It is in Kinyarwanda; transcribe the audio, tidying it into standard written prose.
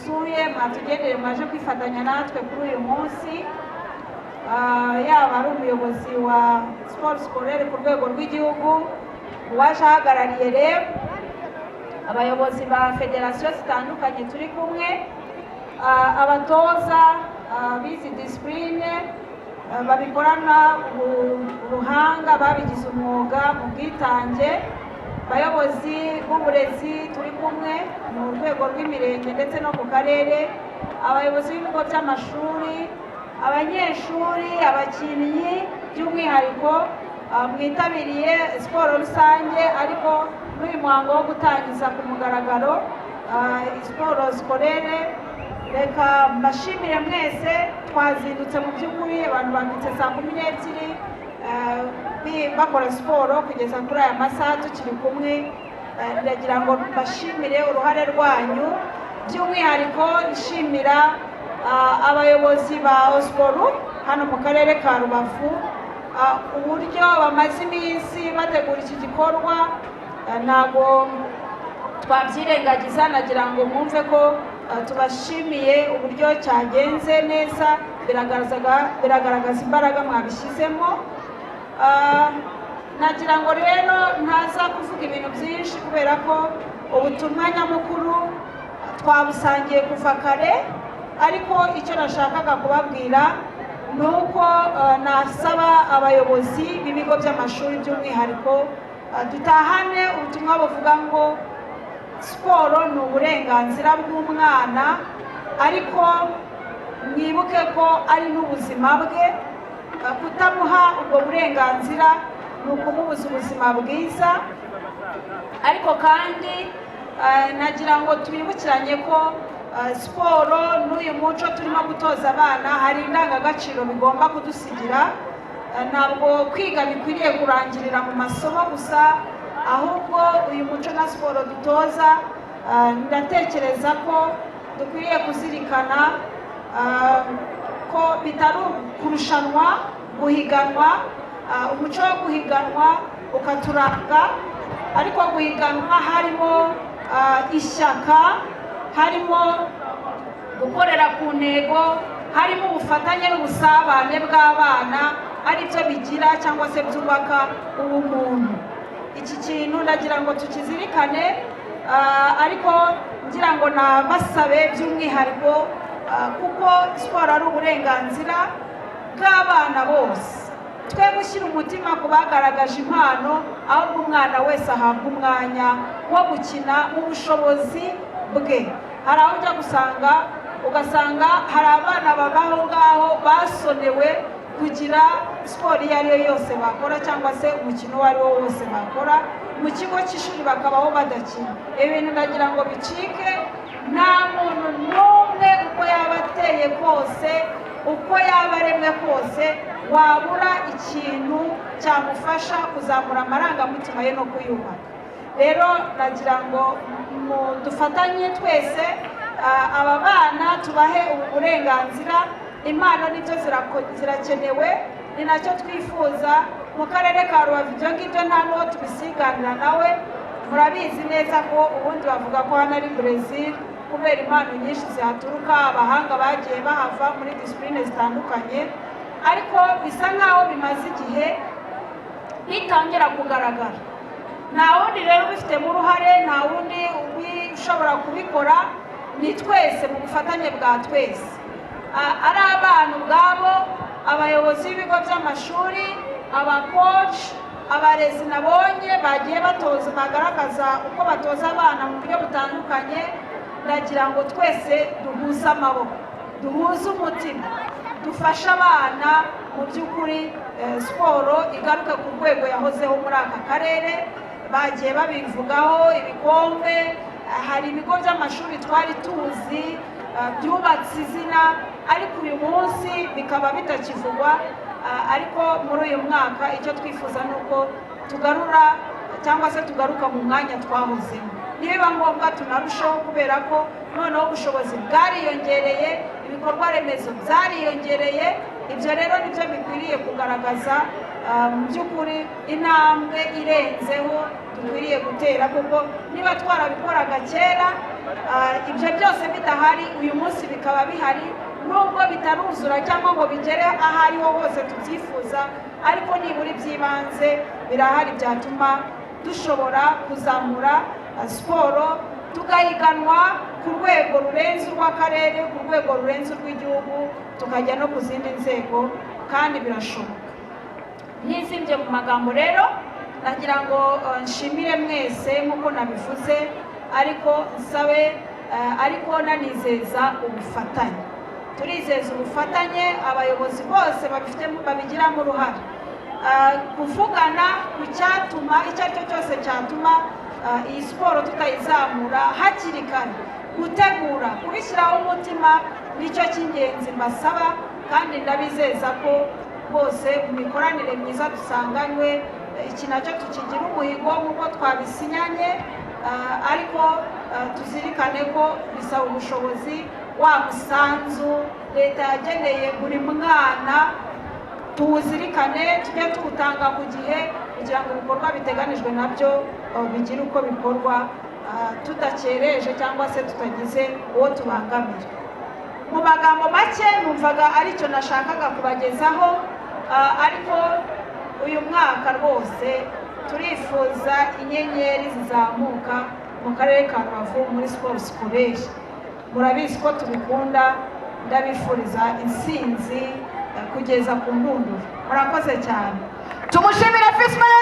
mwadusuye, mwatugendereye, mwaje kwifatanya natwe kuri uyu munsi. Yaba ari umuyobozi wa sport scolaire ku rwego rw'igihugu, uwaje ahagarariye REB, abayobozi ba federasiyo zitandukanye turi kumwe, abatoza b'izi discipline babikorana ubuhanga, babigize umwuga mu bwitange, abayobozi b'uburezi turi kumwe mu rwego rw'imirenge ndetse no ku karere, abayobozi b'ibigo by'amashuri, abanyeshuri, abakinnyi by'umwihariko mwitabiriye siporo rusange, ariko n'uyu muhango wo gutangiza ku mugaragaro siporo scolaire, reka mbashimire mwese. Twazindutse mu by'ukuri, abantu babyutse saa 12 bakora siporo kugeza kuri aya masaha tukiri kumwe. Ndagira ngo mbashimire uruhare rwanyu, by'umwihariko nshimira abayobozi ba OSPORU hano mu karere ka Rubavu, uburyo bamaze iminsi bategura iki gikorwa. Ntabwo twabyirengagiza. Nagira ngo mwumve ko tubashimiye uburyo cyagenze neza, biragaragaza imbaraga mwabishyizemo. Nagira ngo rero ntaza kuvuga ibintu byinshi kubera ko ubutumwa nyamukuru twabusangiye kuva kare, ariko icyo nashakaga kubabwira ni uko nasaba abayobozi b'ibigo by'amashuri by'umwihariko, dutahane ubutumwa buvuga ngo siporo ni uburenganzira bw'umwana, ariko mwibuke ko ari n'ubuzima bwe. Kutamuha ubwo burenganzira ni ukumubuza ubuzima bwiza. Ariko kandi nagira ngo twibukiranye ko siporo n'uyu muco turimo gutoza abana hari indangagaciro bigomba kudusigira. Ntabwo kwiga bikwiriye kurangirira mu masomo gusa, ahubwo uyu muco na siporo dutoza, ndatekereza ko dukwiriye kuzirikana ko bitari kurushanwa, guhiganwa, umuco wo guhiganwa ukaturanga, ariko guhiganwa harimo ishyaka, harimo gukorera ku ntego, harimo ubufatanye n'ubusabane bw'abana, aribyo bigira cyangwa se byubaka ubumuntu. Iki kintu ndagira ngo tukizirikane, ariko ngira ngo nabasabe by'umwihariko, kuko siporo ari uburenganzira bw'abana bose, twe gushyira umutima ku bagaragaje impano, ahubwo umwana wese ahabwa umwanya wo gukina mu bushobozi bwe. Hari aho ujya gusanga, ugasanga hari abana baba aho ngaho basonewe kugira siporo iyo ari yo yose bakora cyangwa se umukino uwo ari wo wose bakora mu kigo cy'ishuri, bakabaho badakina. Ibintu ndagira ngo bicike. Nta muntu n'umwe, uko yaba ateye kose, uko yaba aremwe kose, wabura ikintu cyamufasha kuzamura amarangamutima ye no kuyubaka. Rero nagira ngo dufatanye twese, aba bana tubahe ubu burenganzira. Impano nibyo zirakenewe, ni nacyo twifuza mu karere ka Rubavu. Ibyo ngibyo nta n'uwo tubisiganira nawe. Murabizi neza ko ubundi bavuga ko hano ari Brazil kubera impano nyinshi zihaturuka, abahanga bagiye bahava muri discipline zitandukanye, ariko bisa nk'aho bimaze igihe bitangira kugaragara. Nta wundi rero ubifitemo uruhare, nta wundi ushobora kubikora, ni twese mu bufatanye bwa twese, ari abana ubwabo, abayobozi b'ibigo by'amashuri, abakoci, abarezi nabonye bagiye batoza, bagaragaza uko batoza abana mu buryo butandukanye. Ndagira ngo twese duhuze amaboko, duhuze umutima, dufashe abana mu by'ukuri siporo igaruke ku rwego yahozeho muri aka karere. Bagiye babivugaho ibikombe, hari ibigo by'amashuri twari tuzi byubatse izina, ariko uyu munsi bikaba bitakivugwa. Ariko muri uyu mwaka icyo twifuza ni uko tugarura cyangwa se tugaruka mu mwanya twahozemo, nibiba ngombwa tunarushaho, kubera ko noneho ubushobozi bwariyongereye, ibikorwa remezo byariyongereye. Ibyo rero nibyo bikwiriye kugaragaza mu by'ukuri intambwe irenzeho dukwiriye gutera, kuko niba twarabikoraga kera. Ibyo byose bidahari, uyu munsi bikaba bihari, nubwo bitaruzura cyangwa ngo bigere aho ariho hose tubyifuza, ariko nibura iby'ibanze birahari byatuma dushobora kuzamura siporo, tugahiganwa ku rwego rurenze urw'akarere, ku rwego rurenze urw'igihugu, tukajya no ku zindi nzego, kandi birashoboka. Ntizimbye mu magambo rero, nagira ngo nshimire mwese nk'uko nabivuze, ariko nsabe, ariko nanizeza ubufatanye. Turizeza ubufatanye abayobozi bose babifitemo, babigiramo uruhare. Kuvugana ku cyatuma, icyo ari cyo cyose cyatuma iyi siporo tutayizamura hakiri kare, gutegura, kubishyiraho umutima, nicyo cy'ingenzi mbasaba. Kandi ndabizeza ko rwose mu mikoranire myiza dusanganywe, iki nacyo tukigira umuhigo nk'uko twabisinyanye. Ariko tuzirikane ko bisaba ubushobozi, wa musanzu leta yageneye buri mwana tuwuzirikane, tujye tuwutanga ku gihe kugira ngo ibikorwa biteganijwe nabyo bigire uko bikorwa, tudakereje cyangwa se tutagize uwo tubangamira. Mu magambo make, numvaga aricyo nashakaga kubagezaho. Ariko uyu mwaka rwose turifuza inyenyeri zizamuka mu karere ka Rubavu muri siporo scolaire. Murabizi ko tubikunda. Ndabifuriza intsinzi kugeza ku ndunduro. Murakoze cyane. Tumushimire Visi Meya.